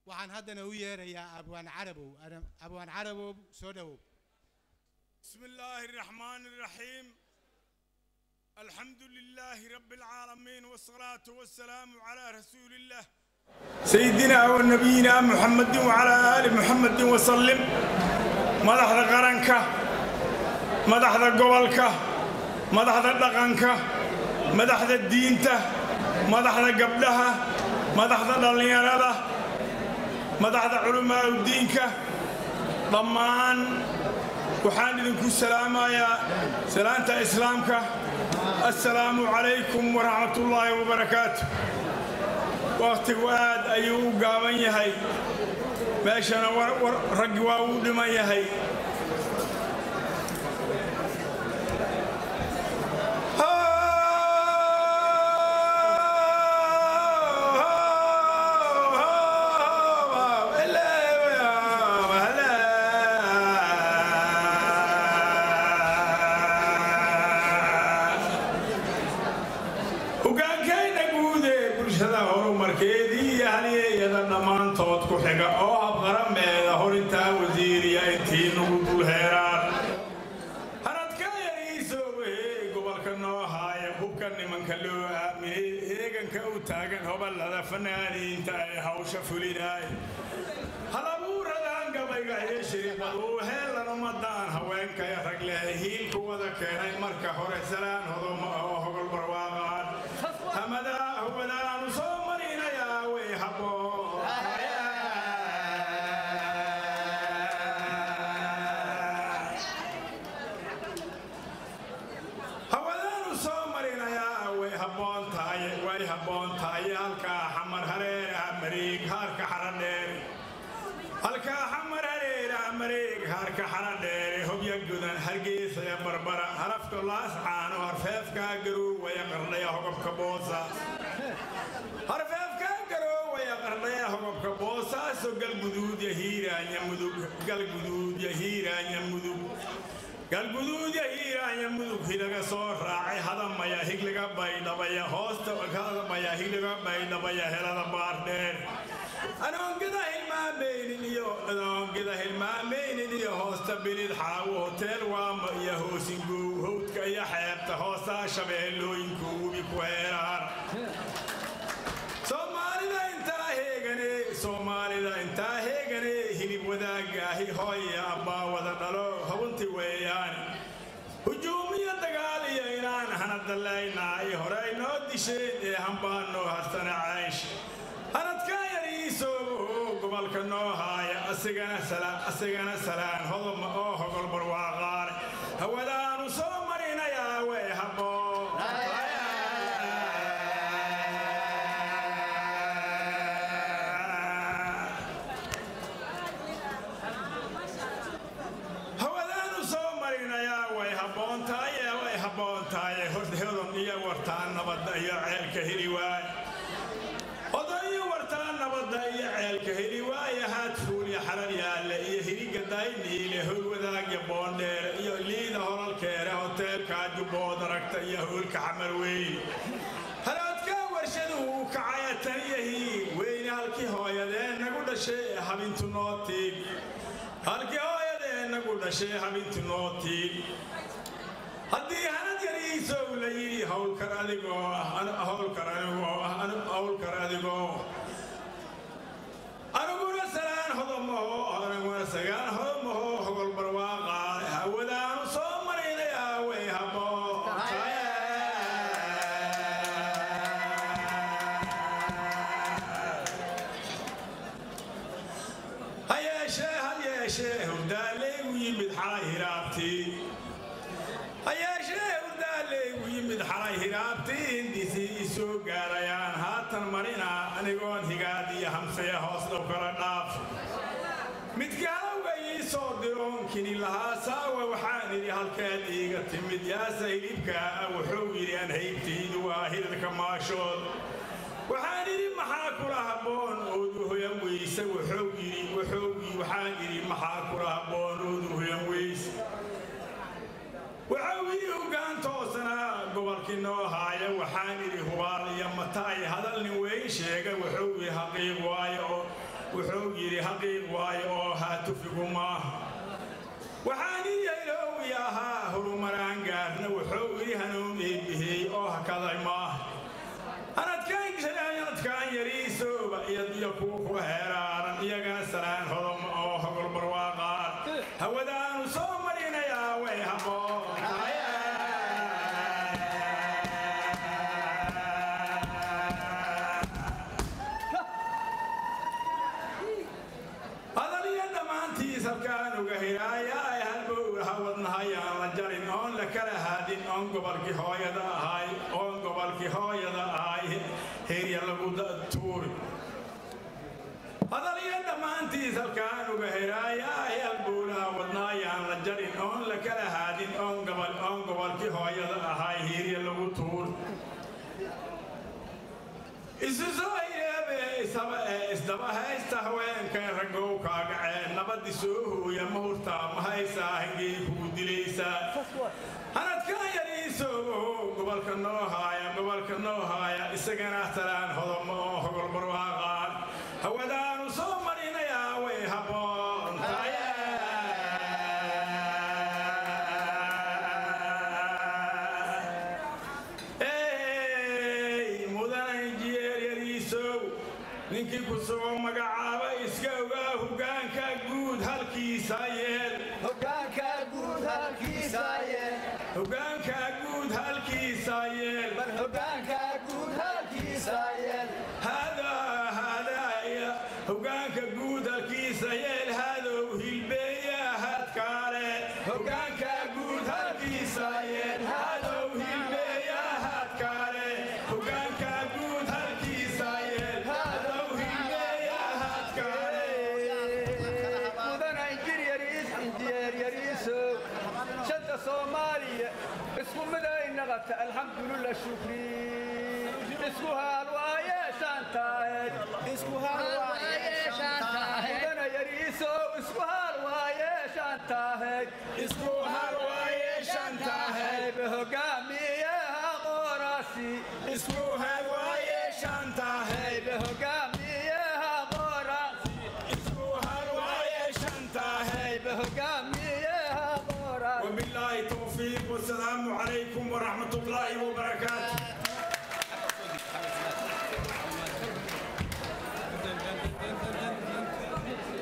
Waxaan haddana u yeerayaa Abwaan Carabow. Abwaan Carabow, soo dhowow. بسم الله الرحمن الرحيم، الحمد لله رب العالمين، والصلاة والسلام على رسول الله سيدنا ونبينا محمد وعلى آل محمد وسلم. مدحda qaranka، madaxda gobolka، madaxda dhaqanka، madaxda diinta، madaxda gabdhaha، madaxda dhallinyarada، madaxda culamaa'udiinka, dhammaan waxaan idinku salaamayaa salaanta Islaamka: assalaamu calaykum waraxmatullaahi wabarakaatu. Wakhtigu aad ayuu u gaaban yahay, meeshana raggi waa uu dhiman yahay. Hogaankayna guud ee bulshada horumarkeedii iyo halyeeyada dhammaantood ku xiga oo habqarameeda horintaa wasiiriya intii nagu dul heeraan haradka yariisoobahe gobolka noo haaya, hubka nimanka loo aaminay, heeganka u taagan, hobalada fanaaniinta ee hawsha fulinaay, halabuuradan gabayga iyo shiribadu heelan ummadaan, haweenkaya rag leh hiilku wada keenay, marka hore salaan hodoma oo hogol barwaaqaan hamadaa hubadaanu soo marinayaa way habboon. Hawadaanu soo marinayaa way habboon tahay, way habboon tahay. Halkaa Xamar hareeraha mareeg haarka Xaradheere, halkaa Xamar hareeraha mareeg haarka Xaradheere, Hobya Gudan, Hargeysaya, Barbara, Harafka Laas Caano, Harfeefka Garoowaya, Qardhaya hogobka Boosa, Harfeefka Garoowaya, Qardhaya hogobka Boosaaso, Galguduud ya Hiiraanya Mudug, Galguduud ya Hiiraanya Mudug, Galguduud ya Hiiraanya Mudug, hilaga soo raacay Hadamaya, Higliga Baydhabaya, hoosta Hadamaya, Higliga Baydhabaya, Helada Baardheer, anoongada hilmaamaynin iyo anoongada hilmaamaynin iyo hoosta Bilid Xaawo, Hotel Waama iyo Hoosingow, howdka iyo xeebta hoostaa Shabeellooyinku webi ku heeraan. Soomaalida intaa heegane, Soomaalida intaa heegane, hilib wadaagaahi hooya abbaa wada dhalo hubunti weeyaan. Hujuumiyo dagaal iyo inaan hanadalaynaa horey noo disheen ee hambaanoo harsana caysh hanadka yariisoobaho gobolka noo haaya, asigana salaan hodoma oo hogol barwaaqaale hawadaanu soo marinayaa way habboon. Hawadaanu soo marinayaa way habboon tahay, way habboon tahay. Hodon iyo wartaan nabadda iyo ceelka heli waay, hodon iyo wartaan nabadda iyo ceelka heli waaye, Haadfuul iyo Xarar Yaalle iyo Hiriga Dayniile, Howl Wadaagya, Boondheere iyo Liida holalkeere, hoteelka Jubbood aragta iyo hoolka Xamar Weyne, haloodka warshaduhu u kacaya, tan iyo hiig weyne, halkii hooyadee nagu dhashay habintu noo tiig, halkii hooyadee nagu dhashay habintu noo tiig. Haddii hanad yariisow la yidhi howlkar adigoo ah, howlkar adigoo ah, howlkar adigoo, aniguna salaan hodomaho, aniguna sagaan hodomaho hogol barwaaqa hawadaanu soo marinayaa way habboon. Ha yeeshee, ha yeeshee, hurdaaleygu yimid xalay hiraabtii, ha yeeshee hurdaaleygu yimid xalay hiraabtii, hindisii isoo gaarayaan haatan marinaa anigoon higaad iyo hamsaya hoos dhow kala dhaaf. Midka halowga ii soo diroonkini lahaa saawa, waxaan idhi: halkeed iiga timid yaasa hilibkaa? Wuxuu yidhi: aan haybtaydu waa hirarka Maashood. Waxaan idhi: maxaa kula habboon oodu hoyan weyse? Wuxuu yidhi, wuxuu waxaan idhi: maxaa kula habboon oodu hoyan weyse? Wuxuu yidhi: hoggaan toosanaa gobolkii noo haaya. Waxaan idhi: hubaal iyo mataay hadal nin weyn sheega? Wuxuu yidhi: xaqiiq waayo oo Wuxuu yidhi xaqiiq waayo oo haatufigu maaha. Waxaan iyaylowi ahaa horumaraan gaarna. Wuxuu yidhi hanuun eebbihey oo hakaday maaha. Anadkaan yariisooba iyo kuwa ku heeraaran iyagana salaan hodoma oo hogol barwaaqaan hawadaanu soo marinayaa way habboon tahay. Hadal iyo dhammaantiis halkaan uga hiraaya ay halbowlaha wadnahayaan la jarin oon la kala haadin oon gobolkii hooyada ahay oon gobolkii hooyada ahay herya lagu tuuri. Hadal iyo dhammaantiis halkaan uga hiraaya ay halbowlaha wadnahayaan la jarin oon la kala haadin oon gobol oon gobolkii hooyada ahay herya lagu tuuri. Isu soo hireebe isdaba haysta haweenka raggow kaagacee nabaddi soo hooya ma hurtaa ma haysaa hangey kugu dilaysaa. Hanadkaan yariisoobo gobolka noo haaya gobolka noo haaya isagana talaan hodomo oo hogol barwaaqaan hawadaanu soo marinayaa way habboon tahay. Ey mudana injineer yariisow, ninkii ku soo magacaaba iska ogaa hoggaanka guud halkiisa yeel. Hoggaanka guud halkiisa yeel. Hoggaanka guud halkiisa yeel. Bal hoggaanka guud halkiisa yeel. Hadaa hadaaya hoggaanka guud halkiisa yeel hadow hilbeeya hadkaale. Hoggaanka guud halkiisa yeel hadow hilbeeya hadkaale. Hoggaanka guud halkiisa yeel hadow hilbeeya hadkaale. Mudana injineer yariisow, shanta Soomaaliya isku mid ay naqata, alxamdulillah shukri, isku haal waaye shantaheed. Isku hal waaye shantaheed. Mudana yariisow, isku haal waaye shantaheed. Isku hal waaye shantaheed. Hogaamiyaha qoraasi. Isku hal waaye shantaheed. Hogaamiyaha qoraasi. Isku hal waaye shantaheed. Hogaamiyaha qoraasi. وبالله التوفيق والسلام عليكم ورحمة الله وبركاته.